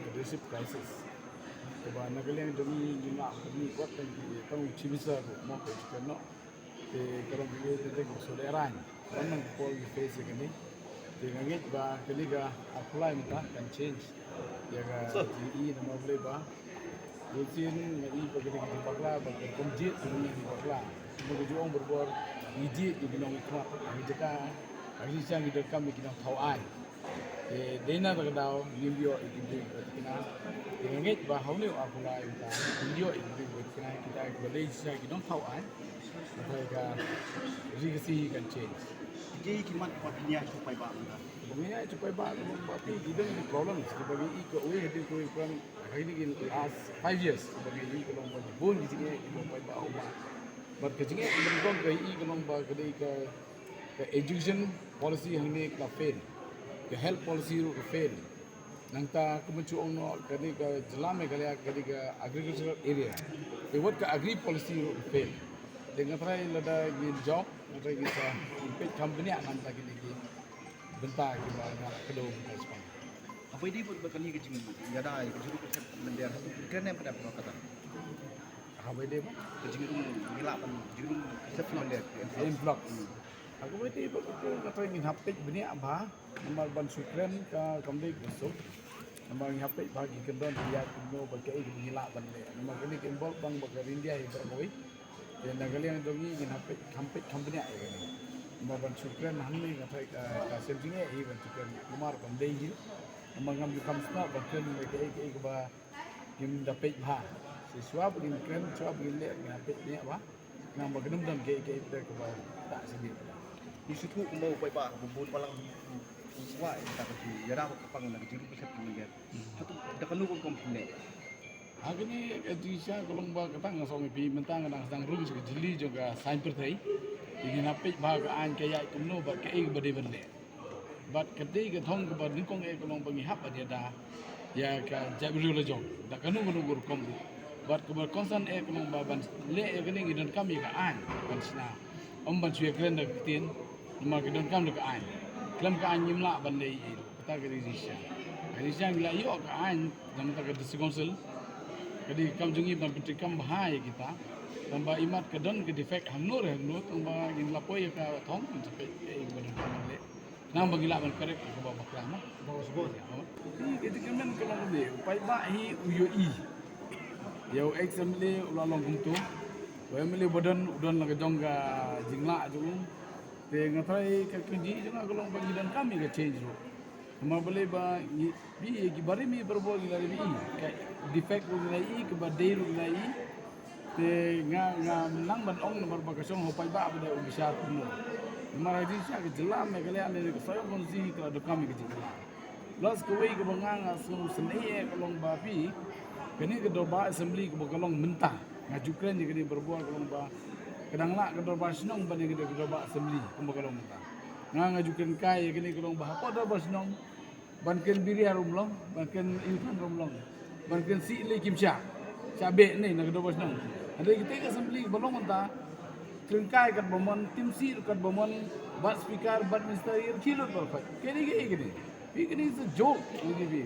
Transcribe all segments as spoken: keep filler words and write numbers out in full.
Leadership crisis. Kaba na ka liang jong ngi ngi map ba ngi kwah tang ki tang u chief minister ruh mo ka chief no. Te ka long ka ngi te te ko so le rang. Wan nang ko ki face ka ni. Te nga ngeit ba ka ni ka apply mynta kan change. Ïa ka i na ma ble ba. Bun sien nga i ba ka ni ka bakla ba ka kum jied ka ni ka bakla. Ba ka ju ong berbor i jied i binong i kmat. Ngi jaka ngi jaka ngi donkam i ki nongthaw aiñ. Te dei na ka daw ngim ïoh ïa ki briew bad kine. Te nga ngeit ba ha une u ar phew lai mynta ngim ïoh ïa ki briew bad kine, kita kiba dei shisha ki nongthaw aiñ. Mynta ka ri ka si kan change. Ki ki mat ba phi ïa shu paidbah mynta. Ba ngi ïa shu paidbah, ba phi ki dang ki problems kiba ngi i ka wei hadien ka wei, ka ngi ki last five years kiba ngi i ka long ba bun ki jingeh kiba paidbah u ma. Bad ka jingeh kiba ngi ka i ka long ba ka dei ka Ka education policy hangne ka fail. Ka health policy ruh ka fail. Nangta ka mynta ong noh ka dei ka jylla Meghalaya ka dei ka agricultural area. Te wat ka agri policy ruh ka fail. Te nga try lada ngin jop, nga try ngin sa ngin peit kam bniah nangta kine ki bynta kiba nga la kdew mynta shaphang. Haba ïadei bad kane ka jingïada ïa ka jingïarap ka thep mynder, hato phi kren ne em ka dei ba kata? Haba ïadei bad ka jingïarap, jingïarap ka thep mynder, influx. Haba ïadei bad kata nga try ngin hap peit bniah bha. Namar ban shu kren ka kam dei ka suk. Namar ngi hap peit ba ki kyndon ki ïaid kumno bad kaei kaba ngi lah ban leh. Namar kane ka involve bang bad ka India hi baroh kawei. Te na ka liang jong ngi ngin hap peit, hap peit kham bniah ïa kane. Namar ban shu kren hangne nga tharai ka, ka shem jingeh hi ban shu kren kumar kam dei hi. Namar ngam ju kham sngewbha ban kren ïa kaei kaei kaba ngim da peit bha. Shisha shuwa ba ngin kren, shuwa ba ngin leh, ngin hap peit bniah bha. Namar ba ngim don kaei kaei kaba ktah shisien. Ngi sngewthuh kumba u paidbah ba bun balang u kwah ïa kata ka jingïarap kaba pang na ka jingïarap ka thep ka mynder. Hato da kano ka rukom phi leh? Ha kane ka jingshisha ka long ba kata nga ong ïa phi mynta nga dang sdang rung sha ka jylli jong ka saiñ pyrthei. Te ngin hap peit bha ka aiñ ka ïaid kumno bad kaei kaba dei ban leh. Bad ka dei ka thong kaba nyngkong eh ka long ba ngi hap ban ïada ïa ka jaitbynriew la jong da kano kano ka rukom ruh. Bad kaba kongsan eh ka long ba ban leh ïa kane ngi donkam ïa ka aiñ ban shna. Ym ban shu ïakren da ka ktien, namar ka donkam da ka aiñ. Khlem ka aiñ ngim lah ban leh ei ei ruh. Kata ka dei jingshisha. Ka dei jingshisha ngi la ïoh ka aiñ na ka bynta ka District Council. Ka dei ka kam jong ngi ban pyntreikam bha ïa kita. Tangba imat ka don ka defect hangno re hangno, tangba ngin la poi ïa ka thong, ngin sa peit kaei kaba donkam ban leh. Khnang ba ngi lah ban correct ïa kaba bakla, mo. Ba sbun. Ïa, ka jingkyrmen ka long kane, u paidbah hi u ïohi ïa u ex M L A u la long kumto. U M L A ba don, u don la ka jong ka jinglah jong u. Te nga tharai ka kynjih jong nga ka long ba ngi donkam ïa ka change ruh. Namar balei ba ngi, phi ïa ki barim hi barabor ngi la dep ïohi. Ka defect ruh ngi la ïohi, kaba dei ruh ngi la ïohi. Te nga, nga nang ban ong namar ba ka shong ha u paidbah ba dei u bishar kumno. Namar ha jingshisha ka jylla Meghalaya ne ka Sohiong Constituency ka la donkam ïa ka jingkylla. Plus kawei kaba nga, nga sngewsynei eh ka long ba phi, kane ka dorbar assembly kaba ka long mynta. Nga ju kren ïa kane barabor ka long ba ka dang lah ka dorbar shnong ban ïa kane ka dorbar assembly kumba ka long mynta. Nga, nga ju kren kai ïa kane ka long ba hapoh dorbar shnong ban kren Biria ruh ym long, ban kren Ïewthan ruh ym long, ban kren Syiemlieh kim shah, shah beh ne na ka dorbar shnong. Hynrei kata ka assembly ba long mynta, kren kai katba mon, tim sih ruh katba mon, bad speaker, bad minister, ïa ki lut baroh khoit. Kane kaei kane? Phi, kane is a joke, ngi ïa phi.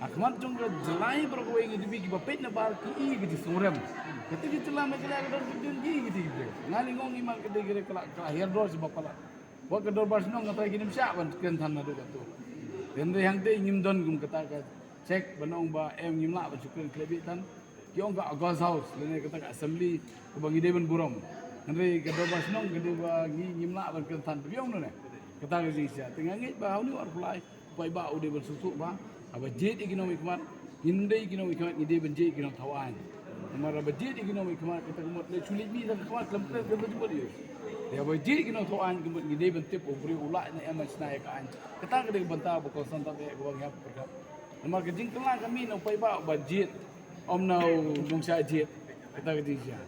Ha khmat jong ka jylla baroh kawei ngi ïa phi kiba peit na bar ki ïohi ka jingsngewrem. Kata ka jylla Meghalaya ka don ka don ki ïohi ka jingkyrmen. Nga lyngngoh ngi mar ka dei ka dei ka la, ka la hiar dor sha ba palat. Wat ka dorbar shnong nga tharai kim shym shah ban kren than naduh katto. Hynrei hangtei ngim don kum kata ka check ban ong ba em ngim lah ban shu kren khlem beit than. Ki ong ka August House lane kata ka assembly kaba ngi dei ban burom. Hynrei ka dorbar shnong ka dei ba ngi ngim lah ban kren than. Phi ong nune? Kata ka jingshisha. Te nga ngeit ba ha une u ar phew lai u paidbah u dei ban sngewthuh ba haba jied ïa ki nongmihkhmat, ngim dei ki nongmihkhmat, ngi dei ban jied ïa ki nongthaw aiñ. Namar haba jied ïa ki nongmihkhmat, kata ka mut leit shu leit mih na ka khmat khlem kren khlem jubor ïa u. Te haba jied ïa ki nongthaw aiñ ka mut ngi dei ban tip u briew u lah ne em ban shna ïa ka aiñ. Kata ka dei ka bynta ba kongsan tam eh kaba ngi hap pyrkhat. Namar ka jingkylla ka mih na u paidbah uba jied, ym na u nongshah jied. Kata ka jingshisha.